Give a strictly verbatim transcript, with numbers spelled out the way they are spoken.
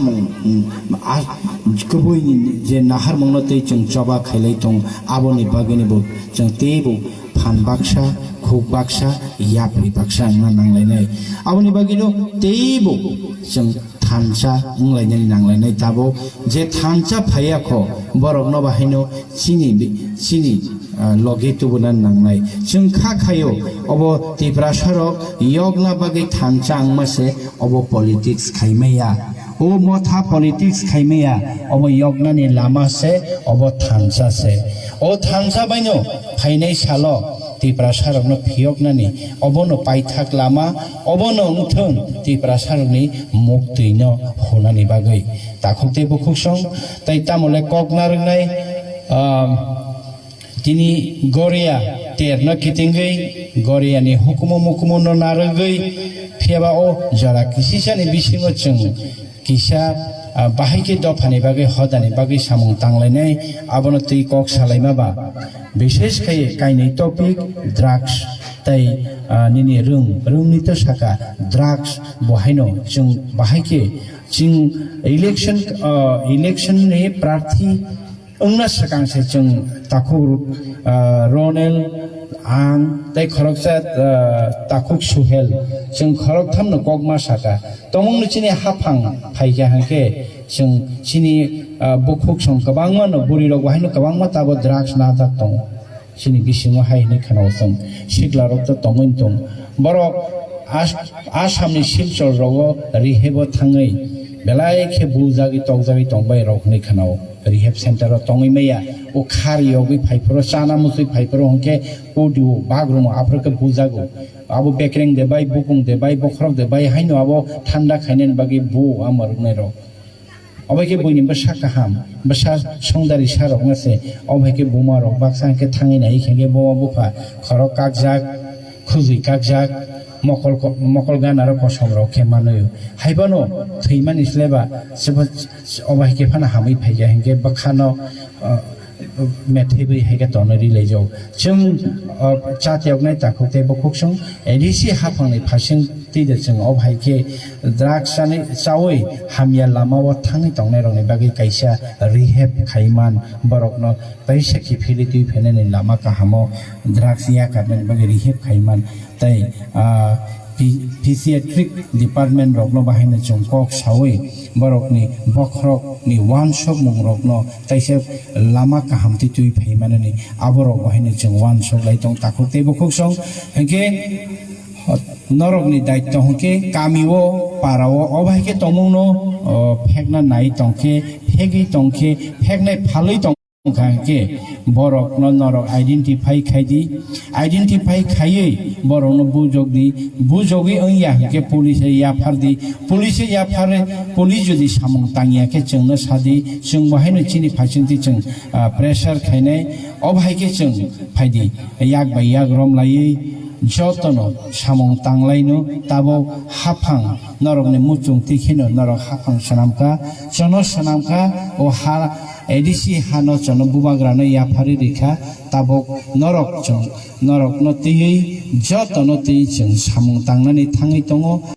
mm, a-, kubui ni je naharmung no tei chwng choba khailai tong, aboni bagwi ni bo chwng teibo phan baksa, khuk baksa, yapri baksa wngna nanglainai. Aboni bagwi no teibo chwng thansa wnglainani nanglainai. Tabuk je thansa phaiya kho, borok no bahaino chini bi-, chini, ah, logi tubuna nangnai. Chwng kha khaio, obo Tiprasa rok yokna bagwi thansa wngma se obo politics khaimaya. O motha politics khaimaya, obo yoknani lama se, obo thansa se. O thansa baino phainai salo Tiprasa rokno phiyoknani, obono paithak lama, obono wngthwng Tiprasa rokni muktwino hunani bagwi. Takhuk tei bukhuk song, tei tamole kok narwknai, um, Tini Goria terno kitingwi, Goriani hukumu mukumu no narwgwi, phiyaba o jora kisisani bisingo chwng kisa, ah, bahai khe dophani bagwi, hodani bagwi samung tanglainai, abono twi kok salaima ba. Bishesh khai kainwi topic drugs tai, ah, nini rwng, rwngni to saka drugs bo haino chwng bahai khe chwng election, ah, election ni prarthi wngna swkang se chwng takhuk, ah, Ronel, ang tei khoroksa, ah, takhuk Suhel, chwng khoroktham no kokma saka. Tongmung ni chini haphang phaikha hwnkhe chwng chini, ah, bukhuk song kwbangma no bwrwi rok bo haino kwbangma tabo drugs najak tongo. Chini bisingo hai hwnwi khwnao chwng sikla rok to tongwi tong. Borok As-, Assam ni Silchar rogo rehab o thangwi belai khe bujagwi tokjagwi tongbai rok hwnwi khwnao. Rehab center o tongwi maya, o khar yogwi phaiphuru, chana muchwi phaiphuru hwnkhe audio bagrumo aphuru khe bujago. Abo bekreng de bai, bukung de bai, bokhorok de bai, haino abo thanda khainani bagwi bo ama rwknai rok. Obo khe buini bwsa kaham, bwsa songdari sa rok wngse, obo hai khe buma rok baksa hwnkhe thangwi nai hwnkhe buma bupha khorok kakjak, khujui kakjak, mokol ko-, mokol gana rok kosom rok khe manwi. Haibano thwimani sleba, sebo, obo hai khe phano hamwi phaikha hwnkhe bwkhano, ah, methaiwi hai khe tonwi ri lai jago. Chwng, ah, chatiyoknai takhuk tei bukhuk song A D C haphangni phaising twi de chwng obo hai khe drugs chani chawi hamya lama o thangwi tongnai rokni bagwi kaisa rehab khaiman borokno kaisa kiphilwi twi phainani lama kahamo drugs yakarnani bagwi rehab khaiman. Tei, ah, Phy-, physiatric department rokno bahaino chwng kok sawi borokni bokhorokni uansukmung rokno kaisa lama kaham twi twi phaimanani aborok bahaino chwng uansuk lai tong takhuk tei bukhuk song. Hinkhe norokni daitto hinkhe kami o para o obo hai khe tongmung no, o, phekna nai tongkhe, phegwi tongkhe, pheknai phalwi tong. Wngkha hwnkhe borokno norok identify khai di, identify khaiwi borokno bujok di, bujogwi wngya hwnkhe police-o yaphar di, police-o yaphar, police jodi samung tangya khe chwngno sa di, chwng bo haino chini phaisingtwi chwng, ah, pressure khainai, obo hai khe chwng phai di, yak bai yak rom laiwi jotono samung tanglaino tabok haphang norokni muchung twi kheno norok haphang swnamkha, chono swnamkha, o ha A D C hano chwngno bubagrano yapharwi rikha, tabuk norok chwng, norokno twiwi jotono twi chwng samung tangnani thangwi tongo.